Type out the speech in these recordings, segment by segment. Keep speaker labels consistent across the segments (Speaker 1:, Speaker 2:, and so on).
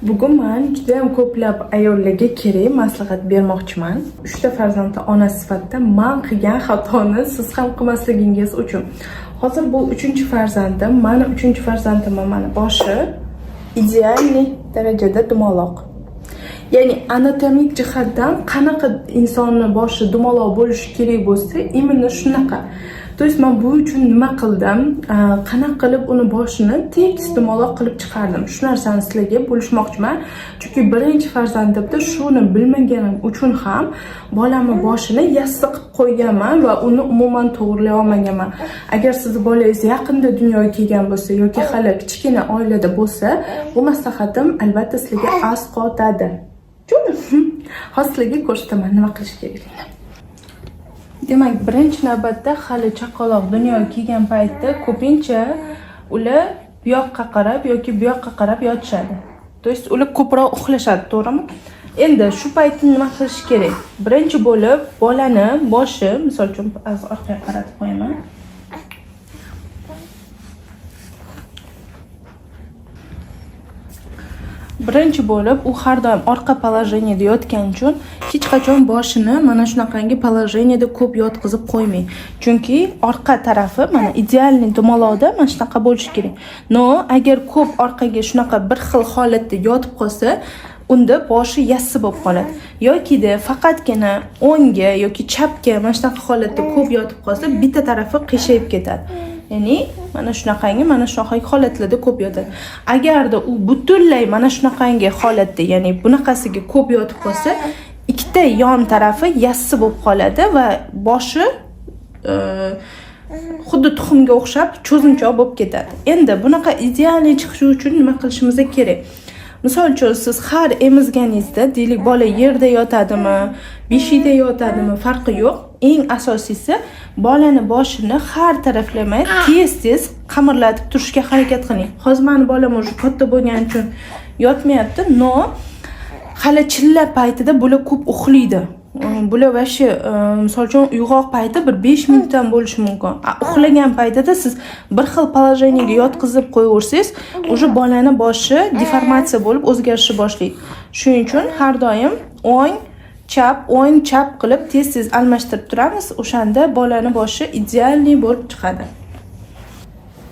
Speaker 1: Bugun man judayam ko'plab ayollarga kerak maslahat bermoqchiman. Uchta farzandli ona sifatida man qilgan xatoni siz ham qilmasligingiz uchun. Hozir bu uchinchi farzandim. Mani uchinchi farzandimni mana boshi идеальный darajada dumaloq. Ya'ni anatomik jihatdan qanaqa insonni boshi dumaloq bo'lishi kerak bo'lsa, именно shunaqa. То есть man bu uchun nima qildim? Qanaqa qilib uni boshini tekis dumaloq qilib chiqardim? Shu narsani sizlarga bo'lishmoqchiman. Chunki birinchi farzandimda shuni bilmaganim uchun ham bolamni boshini yassi qilib qo'yganman va uni umuman to'g'rilay olmaganman. Agar sizni bolangiz yaqinda dunyoga kelgan bo'lsa yoki hali kichkina oilada bo'lsa, bu maslahatim albatta sizlarga asqotadi. Hozir sizlarga ko'rsataman nima qilish kerakligini. Demak, birinchi navbatda hali chaqaloq dunyoga kelgan paytda ko'pincha ular bu yoqqa qarab yoki bu yoqqa qarab yotishadi. То есть ular ko'proq uxlashadi, to'g'rimi? Endi shu paytda nima qilish kerak? Birinchi bo'lib bolani boshi, misol uchun, hozir orqaga qaratib qo'yaman. Birinchi bo'lib u har doim orqa положениеda yotgani uchun hech qachon boshini mana shunaqangi положениеda ko'p yotqizib qo'ymang. Chunki orqa tarafi mana идеальный dumaloqda mana shunaqa bo'lishi kerak. Но agar ko'p orqaga shunaqa bir xil holatda yotib qolsa, unda boshi yassi bo'lib qoladi. Yokida faqatgina o'ngga yoki chapga mana shunaqa holatda ko'p yotib qolsa, bitta tarafi qiyshayib ketadi. Ya'ni mana shunaqangi, mana shunaqangi holatlarda ko'p yotadi. Agarda u butunlay mana shunaqangi holatda, ya'ni bunaqasiga ko'p yotib qolsa, ikkita yon tarafi yassi bo'lib qoladi va boshi xuddi tuxumga o'xshab cho'zimchoq bo'lib ketadi. Endi bunaqa идеальный chiqishi uchun nima qilishimiz kerak? Misol uchun, siz har emizganingizda, deylik, bola yerda yotadimi, beshikda yotadimi, farqi yo'q. Eng asosiysi bolani boshini har taraflama tez-tez qimirlatib turishga harakat qiling. Hozir mani bolam уже katta bo'lgani uchun yotmayapti, но hali chilla paytida bular ko'p uxlaydi. Bular вообще, misol uchun, uyg'oq payti bir 5 minutdan bo'lishi mumkin. Uxlagan paytida siz bir xil положениеga yotqizib qo'yaversangiz, уже bolani boshi deformatsiya bo'lib o'zgarishni boshlaydi. Shuning uchun har doim o'ng, chap, o'ng, chap qilib tez-tez almashtirib turamiz. O'shanda bolani boshi идеальный bo'lib chiqadi.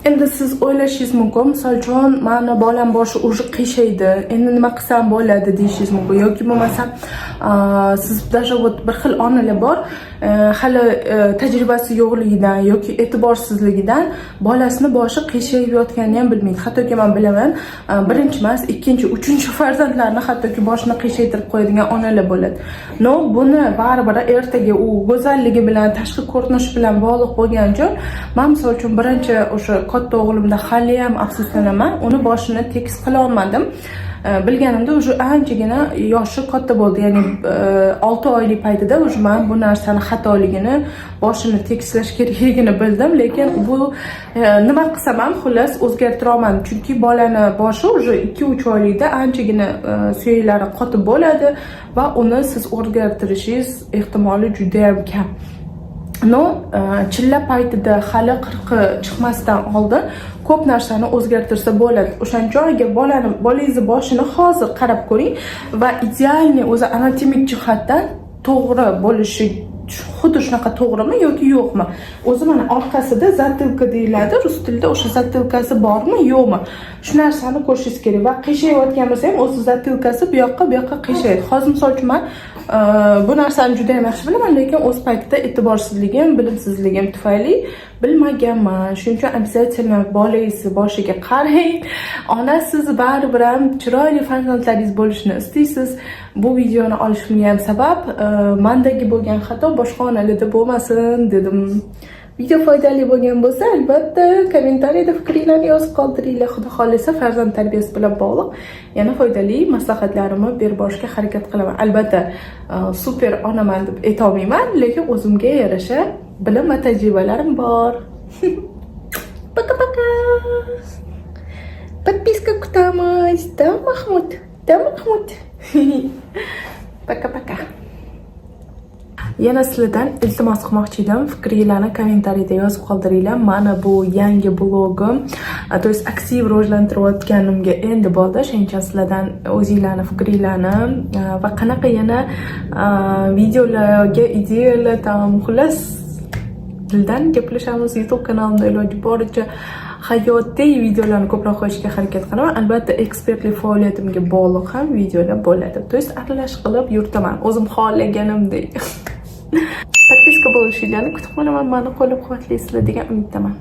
Speaker 1: Endi siz o'ylashingiz mumkin, misol uchun, mani bolam boshi уже qiyshaydi, endi nima qilsam bo'ladi deyishingiz mumkin yoki bo'lmasam siz даже вот bir xil onalar bor, hali tajribasi yo'qligidan yoki e'tiborsizligidan bolasini boshi qiyshayib yotganini ham bilmaydi. Hattoki man bilaman, birinchi emas, ikkinchi, uchinchi farzandlarini hattoki boshini qiyshaytirib qo'yadigan onalar bo'ladi. Но buni baribir ertaga u go'zalligi bilan, tashqi ko'rinish bilan bog'liq bo'lgani uchun man, misol uchun, birinchi o'sha katta o'g'limda haliyam afsuslanaman, uni boshini tekis qila olmadim. Bilganimda уже anchagina yoshi katta bo'ldi, ya'ni 6 oylik paytida уже man bu narsani xatoligini, boshini tekislash kerakligini bildim, lekin bu nima qilsam ham, xullas, o'zgartira olmadim, chunki bolani boshi уже 2-3 oylikda anchagina suyaklari qotib bo'ladi va uni siz o'zgartirishingiz ehtimoli judayam kam. Но chilla paytida hali qirqi chiqmasdan oldin ko'p narsani o'zgartirsa bo'ladi. O'shaning uchun agar bolangizni boshini hozir qarab ko'ring va идеальный o'zi anatomik jihatdan to'g'ri bo'lishi xuddi shunaqa to'g'rimi yoki yo'qmi? O'zi mana orqasida затылка deyiladi rus tilida, o'sha затылка si bormi, yo'qmi? Shu narsani ko'rishingiz kerak va qiyshayotgan bo'lsa ham o'zi затылка si bu yoqqa, bu yoqqa qiyshayadi. Hozir, misol uchun, man bu narsani juda ham yaxshi bilaman, lekin o'z paytida e'tiborsizligim, bilimsizligim tufayli bilmaganman. Shuning uchun обязательно bolangizni boshiga qarang. Ona, siz baribir ham chiroyli farzandlaringiz bo'lishini istaysiz. Bu videoni olishimga ham sabab mandagi bo'lgan xato boshqa onalarda bo'lmasin dedim. Video foydali bo'lgan bo'lsa, albatta kommentariyada fikringlarni yozib qoldiringlar. Xudo xohlasa, farzand tarbiyasi bilan bog'liq yana foydali maslahatlarimni berib borishga harakat qilaman. Albatta, super onaman deb aytolmayman, lekin o'zimga yarasha bilim va tajribalarim bor. Пока пока. Подписка kutamiz. Да, Mahmud? Да, Mahmud? Пока пока. Yana sizlardan iltimos qilmoqchi edim. Fikringlarni kommentariyda yozib qoldiringlar. Mana bu yangi blogim. То есть aktiv rivojlantirayotganimga endi bo'ldi. Shuning uchun sizlardan o'zinglarni fikringlarni va qanaqa yana videolarga ideyalar там, xullas, dildan gaplashamiz. YouTube kanalimda iloji boricha hayotiy videolarni ko'proq qo'yishga harakat qilaman. Albatta, ekspertlik faoliyatimga bog'liq ham videolar bo'ladi, то есть aralash qilib yuritaman o'zim xohlaganimdek. Подписка bo'lishinglarni kutib qolaman. Mani qo'llab quvvatlaysizlar degan umiddaman.